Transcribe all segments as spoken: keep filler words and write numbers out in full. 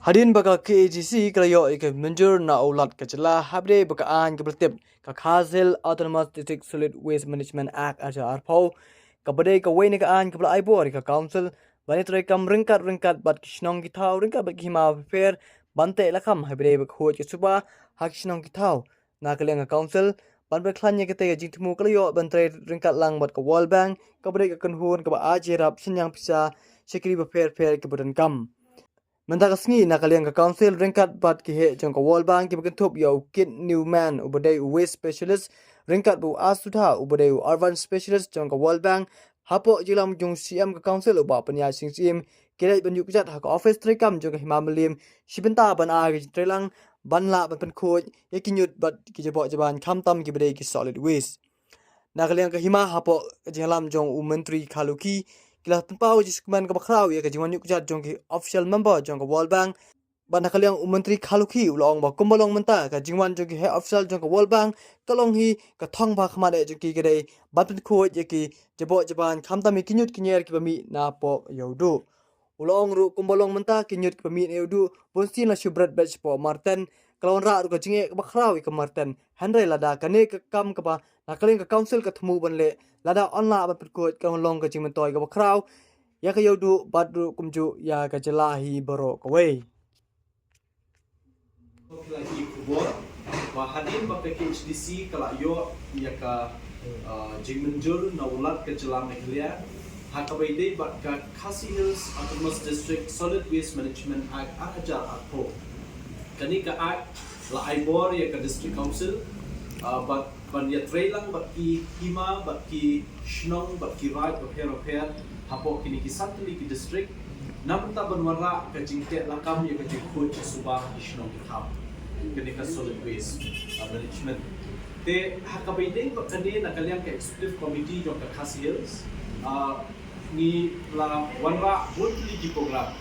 Hadien ba ka K H A D C ka la ïoh ïa ka mynjur na u Lat ka jylla, haba dei ba ka aiñ kaba la tip ka Khasi Hills Autonomous District Solid Waste Management Act ar hajar arphew, kaba dei kawei na ka aiñ kaba la ai bor ïa ka council ban ïatreikam ryngkat ryngkat bad ki shnong ki thaw ryngkat bad ki hima bapher ban teh lakam haba dei ba ka khuid ka suba ha ki shnong ki thaw. Na ka liang ka council, ban pynkhlan ïa katei ka jingthmu ka la ïoh ban trei ryngkat lang bad ka World Bank, kaba dei ka kynhun kaba ai jingïarap synñiang pisa sha ki ri bapher bapher kiba donkam. Mynta ka sngi na ka liang ka council ryngkat bad ki heh jong ka World Bank kiba kynthup ïa u Kit Newman uba dei u waste specialist, ryngkat bad u Asudha uba dei u urban specialist jong ka World Bank, hapoh jingïalam jong u C M ka council u Bah Pynïaid Sing Syiem, ki leit ban ïuh kjat ha ka office treikam jong ka hima Mylliem shi bynta ban ai ka jingtreilang ban lah ban pynkhuid ïa ki ñiut bad ki jaboh jabaiñ khamtam kiba dei ki solid waste. Na ka liang ka hima hapoh ka jingïalam jong u Myntri Kharlukhi, ki la pynpaw ka jingsngewkmen kaba khraw ïa ka jingwan ïuh kjat jong ki official member jong ka World Bank. Bad na ka liang u Myntri Kharlukhi u la ong ba kumba long mynta ka jingwan jong ki heh official jong ka World Bank ka long hi ka thong ba khmat eh jong ki ka dei ban pynkhuid ïa ki jaboh jabaiñ khamtam ïa ki ñiut ki ñier kiba mih napoh ïa u duh. U la ong ruh kumba long mynta ki ñiut kiba mih na ïa u duh, bunsien la shu bret beit shapoh marten, ka la wanrah ruh ka jingeh kaba khraw ïa ka marten. Hynrei lada kane ka kam kaba na ka liang ka council ka thmu ban leh, lada yn lah ban pynkhuid, kan long ka jingmyntoi kaba khraw ïa ka ïa u duh bad ruh kumjuh ïa ka jylla hi baroh kawei. Ki la ïoh khubor ba hadien ba ka K H A D C ka la ïoh ïa ka, uh, jingmynjur na u Lat ka jylla Meghalaya, ha kaba ïadei bad ka Khasi Hills Autonomous District Solid Waste Management Act ar hajar arphew. Kane ka act la ai bor ïa ka District Council, uh, bad ban ïatreilang bad ki hima, bad ki shnong, bad ki raid bapher bapher hapoh kine ki san tylli ki district, na bynta ban wanrah ka jingteh lakam ïa ka jingkhuid jingsuba ki shnong ki thaw, kane ka solid waste, uh, management. Te ha kaba ïadei bad kane, na ka liang ka executive committee jong ka Khasi Hills, uh, ngi la wanrah bun tylli ki program.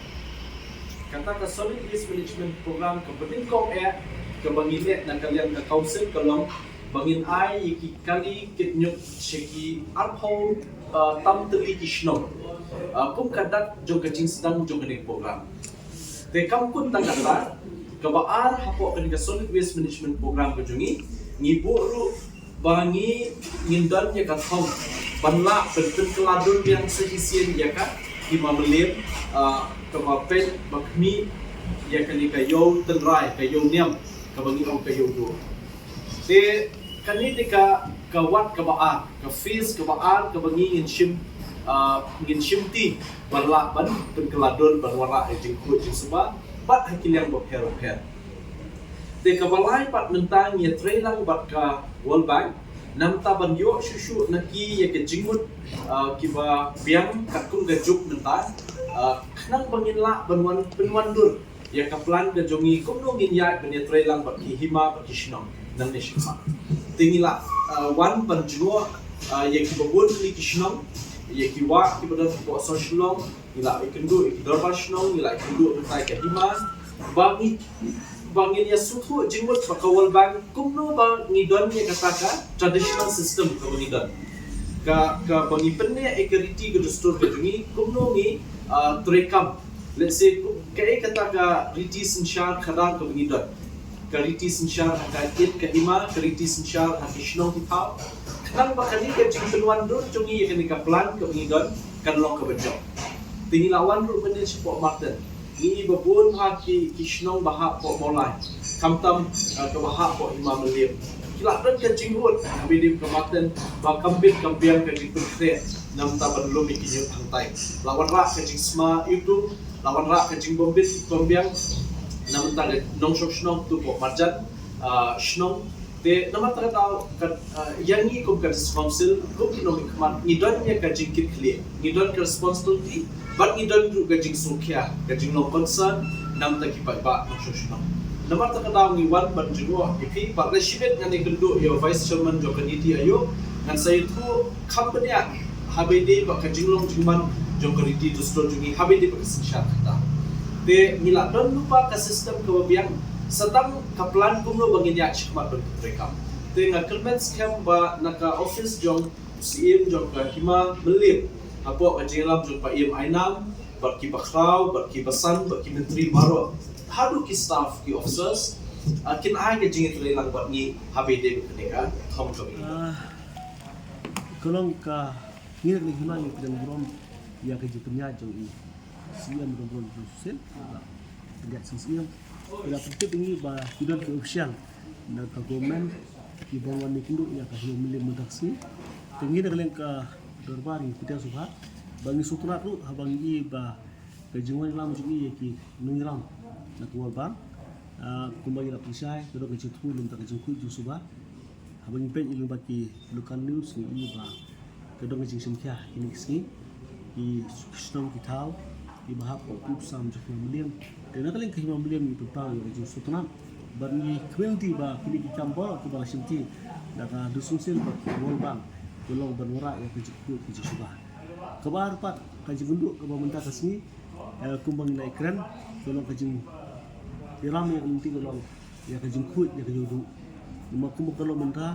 Kata ka solid waste management program kaba nyngkong eh kaba ngi leh na ka liang ka council ka long ba ngin ai ïa ki kali kit ñiut sha ki arphew, uh, tam tylli ki shnong, uh, kum ka dak jong ka jingsdang jong kane ka program. Te kam kut tang kata, kaba ar hapoh kane ka solid waste management program ka jong ngi, ngi buh ruh ba ngi ngin don ïa ka thong ban lah ban pynkylla dur biang sa shisien ïa ka hima Mylliem, ah, kaba peit ba khmih ïa kane ka ïew tynrai, ka ïew niam, kaba ngi ong ka ïew duh. Te kane dei ka, ka wat kaba ar, ka phase kaba ar kaba ngi ngin shim, ah, ngin shimti ban lah ban pynkylla dur ban wanrah ïa ka jingkhuid jingsuba bad ha ki liang bapher bapher. Te kaba lai pat mynta ngi ïatreilang bad ka World Bank na bynta ban ïoh shuh shuh na ki ïa ka jingmut, ah, kiba biang katkum ka juk mynta, ah, khnang ba ngin lah ban wan pynwandur ïa ka plan ka jong ngi kumno ngin ïaid ban ïatreilang bad ki hima bad ki shnong nangne shakhmat. Te ngi la, ah, wan ban jngoh, ah, ïa kiba bun tylli ki shnong, ïa ki wah kiba don hapoh sor Shillong, ngi la ïakynduh ïa ki dorbar shnong, ngi la ïakynduh bynta ïa ka hima, ba ngi, ba ngin ïa sngewthuh jingmut bad ka World Bank kumno ba ngi don ïa kata ka traditional system kaba ngi don, ka, kaba ngi pynïaid ïa ka riti ka dustur ka jong ngi, kumno ngi, ah, treikam. Let's say, ku-, kaei kata ka riti synshar khadar kaba ngi don, ka riti synshar ha ka ïit ka hima, ka riti synshar ha ki shnong ki thaw. Khnang ba kane ka jingpynwandur jong ngi ïa kane ka plan kaba ngi don kan long kaba jop. Te ngi la wan ruh mynnin shapoh marten, ngi i ba bun ha ki, ki shnong ba hapoh Mawlai, khamtam, ah, kaba hapoh hima Mylliem, ki la don ka jingud ha bynta ka marten ba kam bit kam biang ka jingpynkhreh na bynta ban lum ïa ki ñiut hangtai. La wanrah ka jingsma iwtung, la wanrah ka jingbym bit bym biang na bynta ka nongshong shnong tu hapoh marjan, ah, shnong. Te namar kata ka, ah, ïa ngi kum ka District Council, kum ki nongmihkhmat, ngi don ïa ka jingkitkhlieh, ngi don ka responsibility bad ngi don ruh ka jingsngewkhia, ka jinglong concern na bynta ki paidbah nongshong shnong. Namar kata ngi wan ban jngoh ïa phi, bad lashibit ngan ïakynduh ïa u Vice Chairman jong ka NITI Aayog, ngan sa ïathuh kham bniah ha ba ïadei bad ka jinglong jingman jong ka riti dustur jong ngi ha ba ïadei bad ka synshar kata. Te ngi la don lypa ka system kaba biang, sa tang ka plan kumno ba ngin ïaid shakhmat ban treikam. Te nga kyrmen skhem ba na ka office jong u Syiem jong ka hima Mylliem, hapoh ka jingïalam jong Paiem Ainam bad ki bakhraw bad ki basan bad ki myntri baroh, Haduh ki staff, ki officers, ah, kin ai ka jingïatreilang bad ngi ha ba dei bad kane ka thong jong ngi. Ah, ka long ka, ngi na ka liang hima ngi pdiang burom ïa ka jingpynïaid jong i Syiem Rymron Jong Sel, ba pynïaid Syiem. Ki la pyntip ïa ngi ba ki don ki official na ka government kiba wan ïakynduh ïa ka Hima Mylliem mynta ka sngi. Te ngi na ka liang ka dorbar ngi pdiang sngewbha ba ngi sngewtynnat ruh haba ngi i ba ka jingwan ïalam jong i ïa ki nongïalam na ka World Bank. Ah, kumba ngi la pynshai, ka don ka jingthmu lem bad ka jingkhuid jingsuba. Haba ngi peit ïa lyngba ki local news ngi i ba ka don ka jingshim khia kine ki sngi, ki shnong ki thaw kiba hap ka pop sam jong ka Hima Mylliem. Te na ka liang ka Hima Mylliem ngi pynpaw ïa ka jingsngewtynnat bad ngi khmih lynti ba kine ki kam baroh kiba la shimti da ka Dusungsel bad ka World Bank ka long ban wanrah ïa ka jingkhuid ka jingsuba. Kaba ar pat ka jingkynduh kaba mynta ka sngi, eh, kumba ngi la ïakren, ka long ka jingïalam ïa ka lynti ka long ïa ka jingkhuid ïa ka Ïewduh. Namar kumba ka long mynta,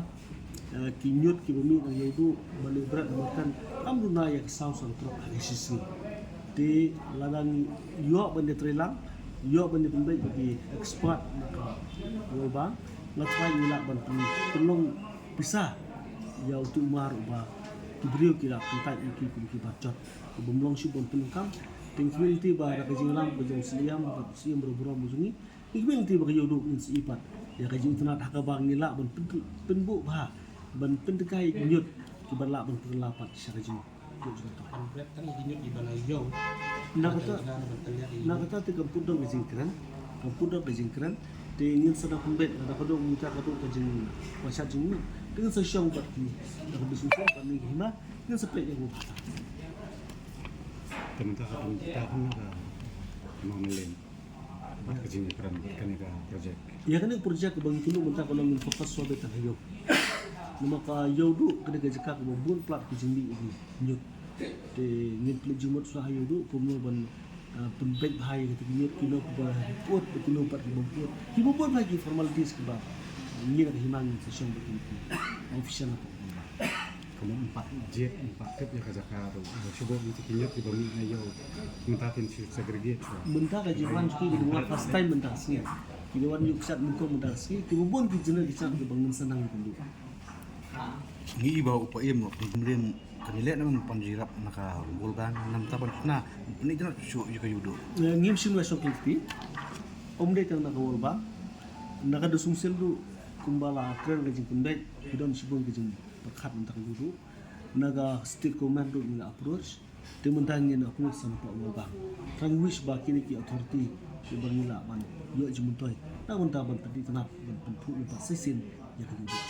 eh, ki ñiut kiba mih na Ïewduh ban leit bret na Marten ym duna ïa ka saw san trok ha ka shisngi. Te lada ngi ïoh ban ïatreilang, ïoh ban ïapynbeit bad ki expert na ka World Bank, nga tharai ngi lah ban pyn-, pynlong pisa ïa utu u mar uba ki briew ki la kyntait ïa ki kum kiba jot. Kaba ym long shuh ban pyndonkam. Te ngi khmih lynti ba da ka jingïalam ka jong u Syiem, bad u Syiem baroh baroh jong ngi, ngi khmih lynti ba ka Ïewduh ngin sa i pat ïa ka jingitynnad ha kaba ngi lah ban pyn-, pynbuh bha, ban pyntrei ïa ki ñiut kiba lah ban pynkylla pat sha ka jing. Na kata, na kata te kam put don ka jingkren, kam put don ka jingkren. Te ngin sa dang pynbeit, lada ka don mynta ka don ka jingpyrshah jingmut, te ngin sa shong bad ki, da ka Dusungsel bad ngi ka Hima, ngin sa peit ïa ka bha. Te mynta ka don kita ka Hima Mylliem bad ka jingïakren bad kane ka project. Ïa kane ka project kaba ngi kynduh mynta ka long ngin focus shuwa beit tang ha Ïew. Namar ka Ïewduh ka dei ka jaka kaba bun palat ka jingmih ki ñiut. Te ngin pynleit jingmut shuwa ha Ïewduh kumno ban, ah, pynbeit bha ïa kita ki ñiut, kino kiba pyut bad kino pat kiba ym pyut. Kiba bun bha ki formalities kiba ngi na ka Hima ngin sa shong bad ki official na ka Hima. Kumno ym pat jied, ym pat tip ïa ka jaka ruh. Shu buh ïa ki ñiut kiba mih na Ïew. Mynta phin shu segregate shuwa. Mynta ka jingwan jong ki ka dei first time mynta ka sngi. Ki dei wan ïuh kjat nyngkong mynta ka sngi. Kiba bun ki jingeh ki jingeh kiba ngin sa nang ïakynduh. Ngi i ba u Syiem Rymron kan ïaleh na man pan jingïarap na ka World Bank, namar ta ban kynnoh pynïaid na shu ïa ka Ïewduh. Eh, ngim shym la shong kti. Ym dei tang na ka World Bank. Na ka Dusungsel ruh kumba la kren ka jingpynbeit, ki don shibun ka jingpyrkhat mynta ka Ïewduh. Na ka state government ruh ngi la approach. Te mynta ngin approach sa na ka World Bank. Tang wish ba kine ki authority kiba ngi lah ban ïoh jingmyntoi na ka bynta ban pynitynnad ban pynphuh lypa shisien ïa ka Ïewduh.